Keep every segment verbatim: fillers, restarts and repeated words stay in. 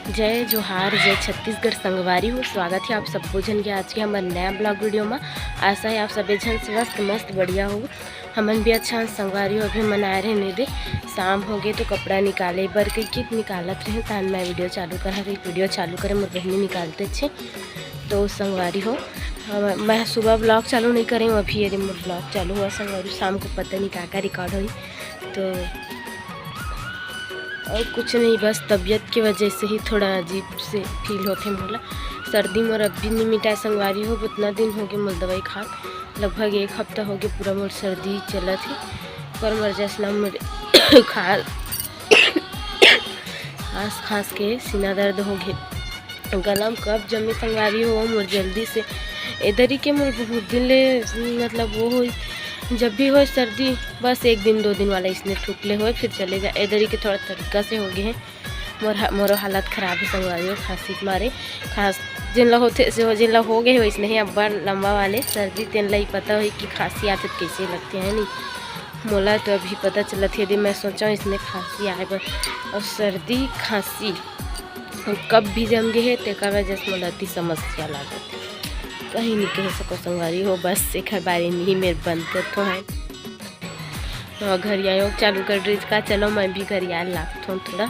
जय जोहार, जय छत्तीसगढ़ संगवारी हो। स्वागत है आप सबो झन के आज के हमर नया ब्लॉग वीडियो में। आशा है आप सबे झन स्वस्थ, मस्त, बढ़िया हो। हमन भी अच्छा हन संगवारी हो। अभी हमन आए रहे ने दे, शाम हो गए तो कपड़ा निकाले बर कहिके निकालत रहे, तहन मैं वीडियो चालू कर, हर एक वीडियो चालू करे मोर बहिनी निकालते छे। तो संगवारी हो, हम, मैं सुबह ब्लॉग चालू नहीं करे हूँ, अभी ये मोर ब्लॉग चालू हुआ संगवारी। शाम को पता नहीं का का रिकॉर्ड होई। तो और कुछ नहीं, बस तबीयत की वजह से ही थोड़ा अजीब से फील होथे मोला। सर्दी मोर अभी नहीं मिटाए संगवारी हो, उतना दिन हो गए मोर दवाई खात, लगभग एक हफ्ता हो गए पूरा मोर सर्दी चलत ही। पर मोर जसना मोर खा खांस खांस के सीना दर्द हो गए, गला में कब जमे संगवारी हो मोर जल्दी से। एदरी के मोर बहुत दिन ले, मतलब वो हो, जब भी हो सर्दी बस एक दिन दो दिन वाला इसने ठुकले होए फिर चले जा। एदरी के थोड़ा तरीका से हो गए हैं। मोर हा-, मोरो हालत खराब है संगवारी हो, खांसी के मारे। खांस जिन ला होथे से हो, जिन ला हो गए हो इसने ही अब्बड़ लंबा वाले सर्दी, तेन ला ही पता होई कि खांसी आथे त कैसे लगथे, है नी? मोला तो अभी पता चलत हे, यदि मैं सोचा हूँ इसने खांसी आए बर और सर्दी खांसी कब भी जम गए है, तेकर वजह से मोला अति समस्या लागत है। कहीं नहीं कह सको संगवारी हो, बस एकर बारे में ही मेरे बंद करत हो है। तो घर आयो चालू कर रही का, चलो मैं भी घर आए लागत हूँ थोड़ा।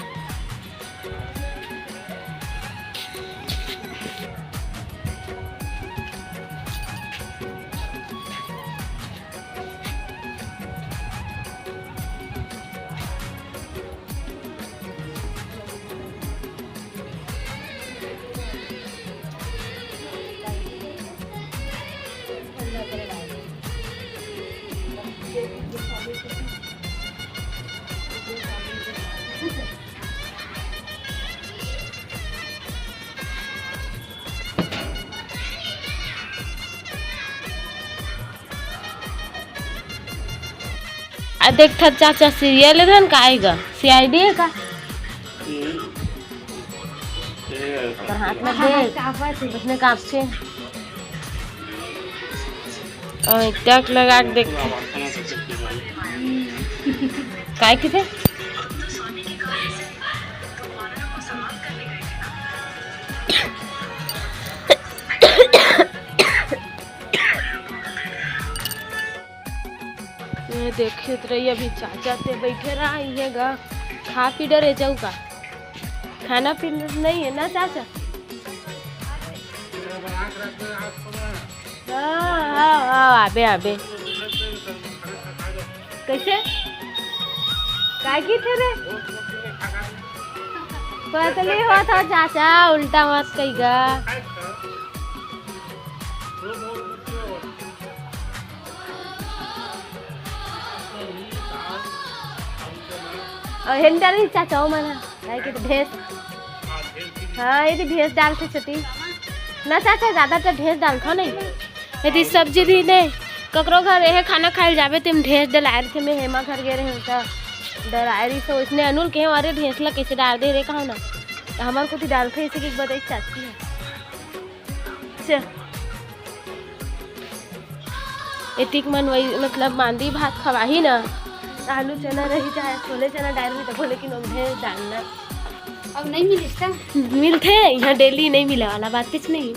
आ देखत चाचा सीरियल है धन का आएगा, सीआईडी है का? पर हाथ में दे, उसने कांपचे। और टक लगा के देख। काय किथे? मैं देखिए तो रही अभी चाचा ते बैठे रहा, ये गा खा पी डरे जाऊ का? खाना पीना नहीं है ना चाचा? हाँ, हाँ, हाँ, आबे, आबे। कैसे? काय की थे रे? पतली हो था चाचा, उल्टा मत कही गा। और हेन डाली चाचा, ओ मना, काय के तो भैंस। हाँ, ये तो भैंस डालथे छोटी। ना चाचा, ज्यादा तो भैंस डालथो नहीं। यदि सब्जी दी नहीं, ककरो घर रहे खाना खाए जाबे, तेम भैंस डलाए रथे। मैं हेमा घर गए रहे, उनका डराए रही, तो इसने अनुल के, "अरे, भैंस ला कैसे डाल दे रे, कहो ना।" तो हमारे को तो डालथे, इसे की बताई चाची है। चल। एतिक मन वही, मतलब, मांदी भात खवाही ना, आलू चना रही चाहे छोले चना डाल रही, तो बोले कि नोक भैंस डालना। अब नहीं मिलिस का? मिलथे, यहाँ डेली नहीं मिले वाला बात कुछ नहीं।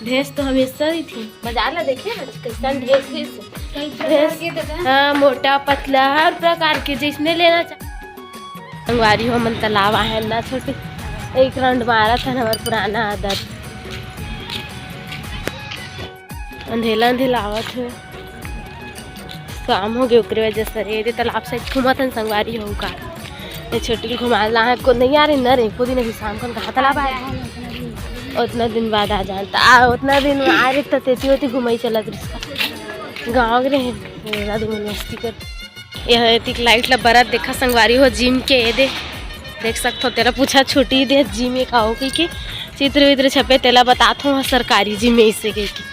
भैंस तो हमेशा ही थी। बाजार ला देखे ना, कैसन भैंस, भैंस। कई प्रकार भैंस, के दादा। हाँ, मोटा, पतला, हर प्रकार के, जिसने लेना चाहे। संगवारी हो, हमन तालाब आहे ना छोटे, एक राउंड मारत हन, हमर पुराना आदत। अंधेला अंधेला आवत हे, शाम हो गए, ओकरे वजह से रे, ये तालाब साइड घूमत हन संगवारी हो का। ये छोटी घुमा ला है, को नहीं आ रही ना रे, को दिन अभी शाम को कहाँ तालाब आए? उतना दिन बाद आ जान, त आ, उतना दिन में आ रही त तेती होती घुमाई चलत रही गाँव के रहे, पूरा दिन मस्ती कर। यह एतिक लाइट ला बरत देखा संगवारी हो, जिम के ये दे, देख सकथो, तेरा पूछा छुटी दे, जिम एक आओ कही के चित्र वित्र छपे, तेला बतात हो, सरकारी जिम है इसे कही के।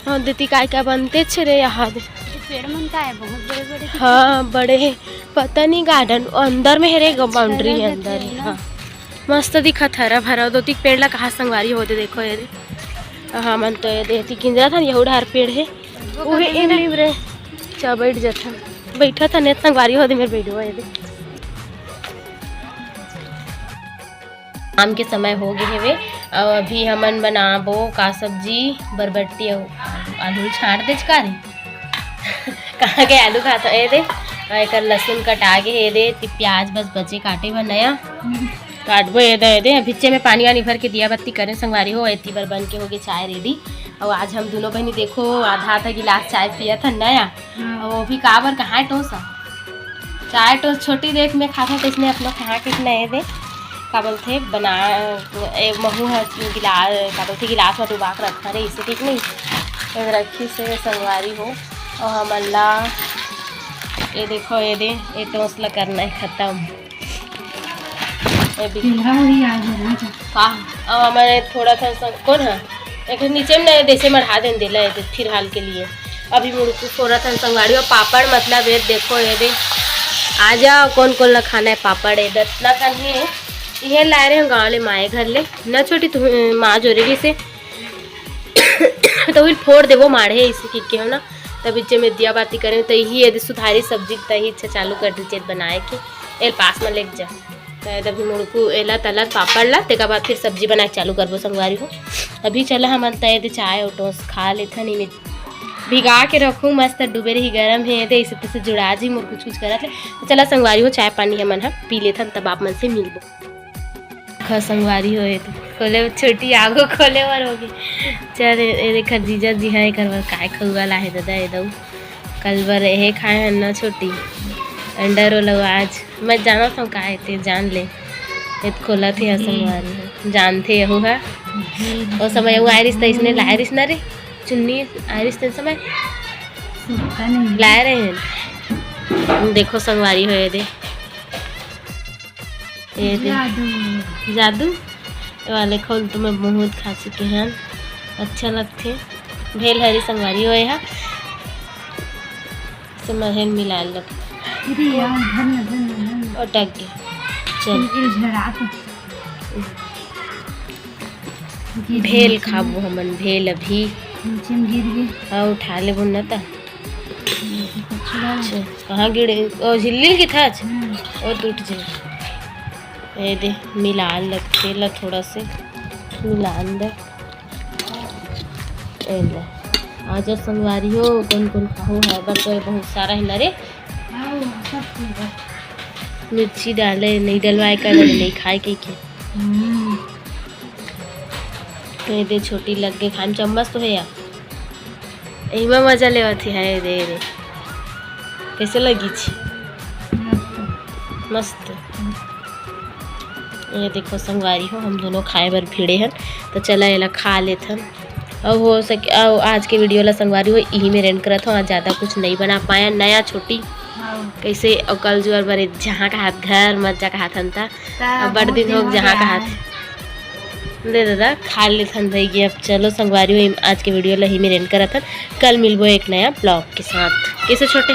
हाँ, देती काय का बनते छे रे यहाँ दे। ये पेड़ मन का है, बहुत बड़े बड़े दिखते। हाँ, बड़े है, पता नहीं गार्डन अंदर में है रे, बाउंड्री है अंदर है, हाँ। मस्त दिखत हरा भरा, दो तीन पेड़ ला कहा संगवारी होते, देखो ये दे। हाँ, मन तो ये देती किंजरा था, यहू ढार पेड़ है। उहे इमली रे। चा बैठ जाथन। बैठा था नेत संगवारी हो दे मेरे बैठो है दे। शाम के समय हो गे हेवे। अउ अभी हमन बनाबो का सब्जी, बरबट्टी अउ आलू छांट देच का रे। कहाँ के आलू खाता ए दे। अउ एकर लहसुन कटा गे हे दे, ती प्याज बस बचे काटे बर नया। काटबो ए दे, ए दे। अभिच्चे में पानी वानी भर के दिया बत्ती करें संगवारी हो, एती बर बन के हो गे चाय ready। अउ आज हम दोनों बहिनी देखो आधा आधा गिलास चाय पियत हन नया। हाँ। अउ वो भी काबर कहाँ टोस चाय टोस छोटी देख में खाता, तइसने अपनो कहाँ के नए दे का बोलथे बना ए, महू ह गिलास का बोलथे गिलास में डुबा के रखा रे, इसे ठीक नहीं ए रखी से संगवारी हो। अउ हमन ला ए देखो ए दे ए टोस ला करना है खत्म। ए भी चूल्हा वही आज है ना। का? अब हमन थोड़ा सा स-, कौन है? एक नीचे में नहीं, जैसे मढ़ा देन देला है, फिलहाल के लिए। अभी मुड़कू फोड़ा था संगवारी और पापड़, मतलब, ये देखो, ये दे। आ जाओ, कौन कौन ला खाना है पापड़, ये दतना कन है। ये लाए रहे हम गाँव ले, माए घर ले। ना छोटी, तू, माँ जोरे भी से। तो फिर फोड़ देबो माढ़े, इसे ठीक के हो ना। तब इच्चे में दिया बाती करें, तो यही यदि सुधारी सब्जी, तही इच्छा चालू कर दीजिए बनाए के। एल पास में लेके जा। त एदे अभी मुड़कू एला तलत पापड़ ला, तेकर बाद फिर सब्जी बनाए चालू करबो संगवारी हो। अभी चला हमन त एदे चाय अउ टोस खा लेथन, इमे भिगा के रखूं, मस्त डूबे रही, गरम हे एदे, इसे तैसे जुड़ा जी मोर कुछ कुछ करत ले। त चला संगवारी हो, चाय पानी हमन ह पी लेथन, तब आप मन से मिलबो। खा संगवारी हो, एदे खोले छोटी आगो खोले बर होगे। चल ए, ए देखा जीजा जी ह एकर बर काय खउआ लाहे ददा, एदऊ। कल बर एहे खाए हन ना छोटी, अंडा रोल। अउ आज मैं जानत हूँ का हे ते, जान ले। एत खोलत हे संगवारी हो, जानथे यहू हा। ओ समय यहू आए रिस त इसने लाए रिस ना रे, चुन्नी आए रिस ते समय सुक्का नहीं। लाए रहे हन। देखो संगवारी हो, एदे, एदे। जादू। जादू। ये वाले खोल तो मैं बहुत खा चुके हैं, अच्छा लगथे। भेल हरी संगवारी हो, एहा से महेन मिला लो। अरे यार, धर न, धर न, धर न। अटक गए। चल। बिल्कुल झड़ा के। गिर भेल गई। खाबो हमन, भेल अभी। नीचे में गिर गए। हाँ, उठा लेबो न त। अच्छा। अच्छा, कहाँ गिरे? ओ, झिल्ली की था। अच्छा। हम्म। ओ, टूट जाए। एदे, मिला लगथे ला थोड़ा से, मिला अंदर। एले, आजा संगवारी हो, कौन कौन खाहू है, बट तो बहुत सारा है ना रे। हाँ, सब चीज है। मिर्ची डाले, नहीं डलवाए का, नहीं खाए के, के। हम्म। एदे छोटी लग गई खान, चम्मच तो है यार। एमा मजा लेवत हे, हाय रे रे। कैसे लगी छी? मस्त। मस्त। ये देखो संगवारी हो, हम दोनों खाए बर भिड़े हन, तो चला एला खा लेथन। अब हो सके, अब आज के video ला संगवारी हो, यही में end करत हो। आज ज़्यादा कुछ नहीं बना पाया। नया छोटी हाँ। कैसे, और कल जुआर बरे जहाँ का हाथ घर मत जा का हाथ हन ता। ता अब बड़ बहुत दिन दिन हो हो जहाँ गया का हाथ। है। ले दादा, खा लेथन भई गे। अब चलो संगवारी हो, आज के video ला ही में end करत हन। कल मिलबो एक नया vlog के साथ। कैसे छोटे?